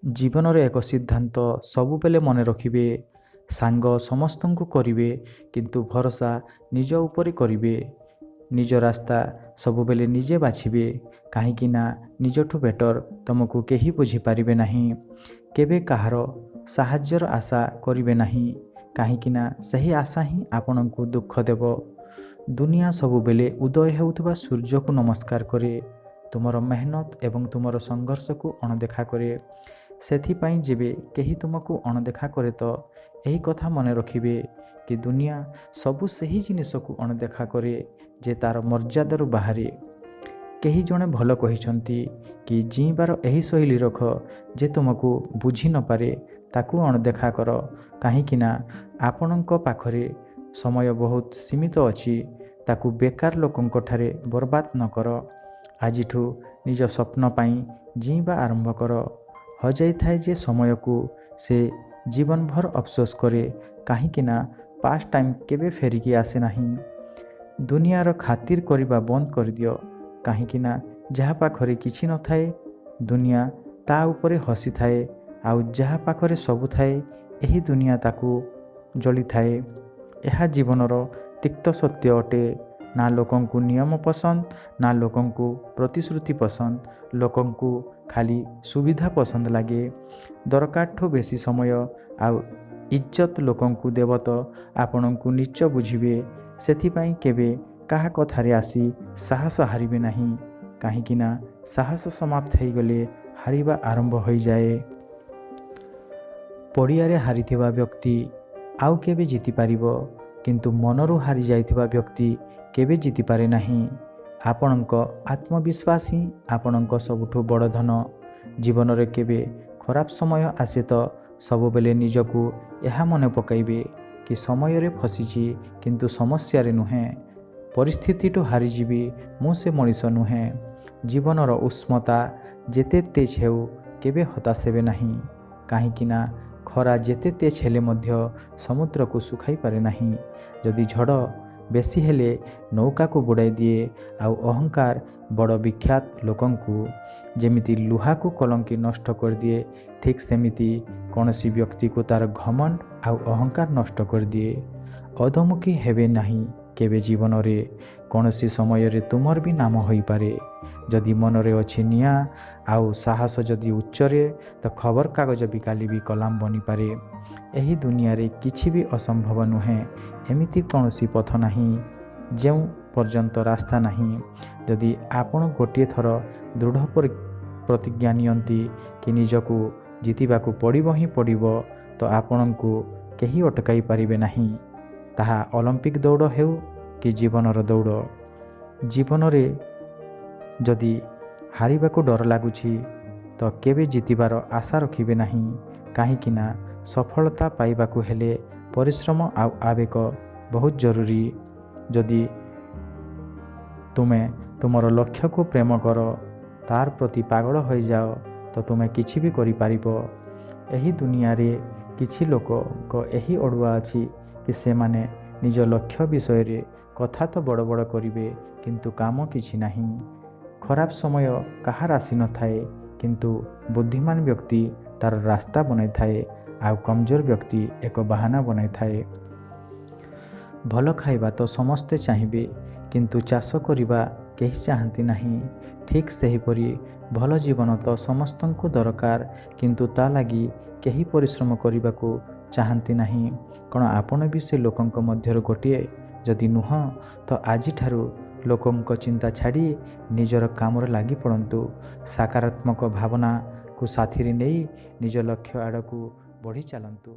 ଜୀବନରେ ଏକ ସିଦ୍ଧାନ୍ତ ସବୁବେଳେ ମନେ ରଖିବେ, ସାଙ୍ଗ ସମସ୍ତଙ୍କୁ କରିବେ କିନ୍ତୁ ଭରସା ନିଜ ଉପରେ କରିବେ। ନିଜ ରାସ୍ତା ସବୁବେଳେ ନିଜେ ବାଛିବେ, କାହିଁକି ନା ନିଜଠୁ ବେଟର୍ ତୁମକୁ କେହି ବୁଝିପାରିବେ ନାହିଁ। କେବେ କାହାର ସାହାଯ୍ୟର ଆଶା କରିବେ ନାହିଁ, କାହିଁକି ନା ସେହି ଆଶା ହିଁ ଆପଣଙ୍କୁ ଦୁଃଖ ଦେବ। ଦୁନିଆ ସବୁବେଳେ ଉଦୟ ହେଉଥିବା ସୂର୍ଯ୍ୟକୁ ନମସ୍କାର କରେ, ତୁମର ମେହନତ ଏବଂ ତୁମର ସଂଘର୍ଷକୁ ଅଣଦେଖା କରେ। ସେଥିପାଇଁ ଯେବେ କେହି ତୁମକୁ ଅଣଦେଖା କରେ ତ ଏହି କଥା ମନେ ରଖିବେ କି ଦୁନିଆ ସବୁ ସେହି ଜିନିଷକୁ ଅଣଦେଖା କରେ ଯେ ତା'ର ମର୍ଯ୍ୟାଦାରୁ ବାହାରେ। କେହି ଜଣେ ଭଲ କହିଛନ୍ତି କି ଜିଇଁବାର ଏହି ଶୈଳୀ ରଖ, ଯେ ତୁମକୁ ବୁଝି ନପାରେ ତାକୁ ଅଣଦେଖା କର, କାହିଁକି ନା ଆପଣଙ୍କ ପାଖରେ ସମୟ ବହୁତ ସୀମିତ ଅଛି, ତାକୁ ବେକାର ଲୋକଙ୍କଠାରେ ବର୍ବାଦ ନ କର। ଆଜିଠୁ ନିଜ ସ୍ୱପ୍ନ ପାଇଁ ଜିଇଁବା ଆରମ୍ଭ କର। ହଜାଇଥାଏ ଯେ ସମୟକୁ ସେ ଜୀବନଭର ଅଫସୋସ କରେ, କାହିଁକି ନା ପାଷ୍ଟ ଟାଇମ୍ କେବେ ଫେରିକି ଆସେ ନାହିଁ। ଦୁନିଆର ଖାତିର କରିବା ବନ୍ଦ କରିଦିଅ, କାହିଁକି ନା ଯାହା ପାଖରେ କିଛି ନଥାଏ ଦୁନିଆ ତା ଉପରେ ହସିଥାଏ, ଆଉ ଯାହା ପାଖରେ ସବୁ ଥାଏ ଏହି ଦୁନିଆ ତାକୁ ଜଳିଥାଏ। ଏହା ଜୀବନର ତିକ୍ତ ସତ୍ୟ ଅଟେ। ନା ଲୋକଙ୍କୁ ନିୟମ ପସନ୍ଦ, ନା ଲୋକଙ୍କୁ ପ୍ରତିଶ୍ରୁତି ପସନ୍ଦ, ଲୋକଙ୍କୁ ଖାଲି ସୁବିଧା ପସନ୍ଦ ଲାଗେ। ଦରକାରଠୁ ବେଶୀ ସମୟ ଆଉ ଇଜ୍ଜତ ଲୋକଙ୍କୁ ଦେବ ତ ଆପଣଙ୍କୁ ନୀଚ ବୁଝିବେ। ସେଥିପାଇଁ କେବେ କାହା କଥାରେ ଆସି ସାହସ ହାରିବେ ନାହିଁ, କାହିଁକି ନା ସାହସ ସମାପ୍ତ ହୋଇଗଲେ ହାରିବା ଆରମ୍ଭ ହୋଇଯାଏ। ପଡ଼ିଆରେ ହାରିଥିବା ବ୍ୟକ୍ତି ଆଉ କେବେ ଜିତିପାରିବ, କିନ୍ତୁ ମନରୁ ହାରିଯାଇଥିବା ବ୍ୟକ୍ତି କେବେ ଜିତିପାରେ ନାହିଁ। ଆପଣଙ୍କ ଆତ୍ମବିଶ୍ୱାସ ହିଁ ଆପଣଙ୍କ ସବୁଠୁ ବଡ଼ ଧନ। ଜୀବନରେ କେବେ ଖରାପ ସମୟ ଆସେ ତ ସବୁବେଳେ ନିଜକୁ ଏହା ମନେ ପକାଇବେ କି ସମୟରେ ଫସିଛି କିନ୍ତୁ ସମସ୍ୟାରେ ନୁହେଁ। ପରିସ୍ଥିତିଠୁ ହାରିଯିବି ମୁଁ ସେ ମଣିଷ ନୁହେଁ। ଜୀବନର ଉଷ୍ମତା ଯେତେ ତେଜ ହେଉ କେବେ ହତାଶ ହେବେ ନାହିଁ, କାହିଁକି ନା ଖରା ଯେତେ ତେଜ ହେଲେ ମଧ୍ୟ ସମୁଦ୍ରକୁ ଶୁଖାଇପାରେ ନାହିଁ। ଯଦି ଝଡ଼ ବେଶୀ ହେଲେ ନୌକାକୁ ବୁଡ଼ାଇ ଦିଏ, ଆଉ ଅହଙ୍କାର ବଡ଼ ବିଖ୍ୟାତ ଲୋକଙ୍କୁ ଯେମିତି ଲୁହାକୁ କଲଙ୍କି ନଷ୍ଟ କରିଦିଏ, ଠିକ୍ ସେମିତି କୌଣସି ବ୍ୟକ୍ତିକୁ ତା'ର ଘମଣ୍ଡ ଆଉ ଅହଙ୍କାର ନଷ୍ଟ କରିଦିଏ। ଅଧୋମୁଖୀ ହେବେ ନାହିଁ କେବେ ଜୀବନରେ। କୌଣସି ସମୟରେ ତୁମର ବି ନାମ ହୋଇପାରେ। ଯଦି ମନରେ ଅଛି ନିଆଁ ଆଉ ସାହସ ଯଦି ଉଚ୍ଚରେ, ତ ଖବରକାଗଜ ବି କାଲି ବି କଲାମ ବନିପାରେ। ଏହି ଦୁନିଆରେ କିଛି ବି ଅସମ୍ଭବ ନୁହେଁ। ଏମିତି କୌଣସି ପଥ ନାହିଁ ଯେଉଁ ପର୍ଯ୍ୟନ୍ତ ରାସ୍ତା ନାହିଁ। ଯଦି ଆପଣ ଗୋଟିଏ ଥର ଦୃଢ଼ ପ୍ରତିଜ୍ଞା ନିଅନ୍ତି କି ନିଜକୁ ଜିତିବାକୁ ପଡ଼ିବ ହିଁ ପଡ଼ିବ, ତ ଆପଣଙ୍କୁ କେହି ଅଟକାଇ ପାରିବେ ନାହିଁ, ତାହା ଅଲମ୍ପିକ୍ ଦୌଡ଼ ହେଉ କି ଜୀବନର ଦୌଡ଼। ଜୀବନରେ ଯଦି ହାରିବାକୁ ଡର ଲାଗୁଛି ତ କେବେ ଜିତିବାର ଆଶା ରଖିବେ ନାହିଁ, କାହିଁକି ନା ସଫଳତା ପାଇବାକୁ ହେଲେ ପରିଶ୍ରମ ଆଉ ଆବେଗ ବହୁତ ଜରୁରୀ। ଯଦି ତୁମେ ତୁମର ଲକ୍ଷ୍ୟକୁ ପ୍ରେମ କର, ତାର ପ୍ରତି ପାଗଳ ହୋଇଯାଅ, ତ ତୁମେ କିଛି ବି କରିପାରିବ। ଏହି ଦୁନିଆରେ କିଛି ଲୋକଙ୍କ ଏହି ଅଡ଼ୁଆ ଅଛି କି ସେମାନେ ନିଜ ଲକ୍ଷ୍ୟ ବିଷୟରେ କଥା ତ ବଡ଼ ବଡ଼ କରିବେ, କିନ୍ତୁ କାମ କିଛି ନାହିଁ। ଖରାପ ସମୟ କାହାର ଆସିନଥାଏ, କିନ୍ତୁ ବୁଦ୍ଧିମାନ ବ୍ୟକ୍ତି ତା'ର ରାସ୍ତା ବନାଇଥାଏ, ଆଉ କମଜୋର ବ୍ୟକ୍ତି ଏକ ବାହାନା ବନାଇଥାଏ। ଭଲ ଖାଇବା ତ ସମସ୍ତେ ଚାହିଁବେ, କିନ୍ତୁ ଚାଷ କରିବା କେହି ଚାହାନ୍ତି ନାହିଁ। ଠିକ୍ ସେହିପରି ଭଲ ଜୀବନ ତ ସମସ୍ତଙ୍କୁ ଦରକାର, କିନ୍ତୁ ତା ଲାଗି କେହି ପରିଶ୍ରମ କରିବାକୁ ଚାହାନ୍ତି ନାହିଁ। କ'ଣ ଆପଣ ବି ସେ ଲୋକଙ୍କ ମଧ୍ୟରୁ ଗୋଟିଏ? ଯଦି ନୁହଁ ତ ଆଜିଠାରୁ ଲୋକଙ୍କ ଚିନ୍ତା ଛାଡ଼ି ନିଜର କାମରେ ଲାଗି ପଡ଼ନ୍ତୁ। ସକାରାତ୍ମକ ଭାବନାକୁ ସାଥିରେ ନେଇ ନିଜ ଲକ୍ଷ୍ୟ ଆଡ଼କୁ ବଢ଼ି ଚାଲନ୍ତୁ।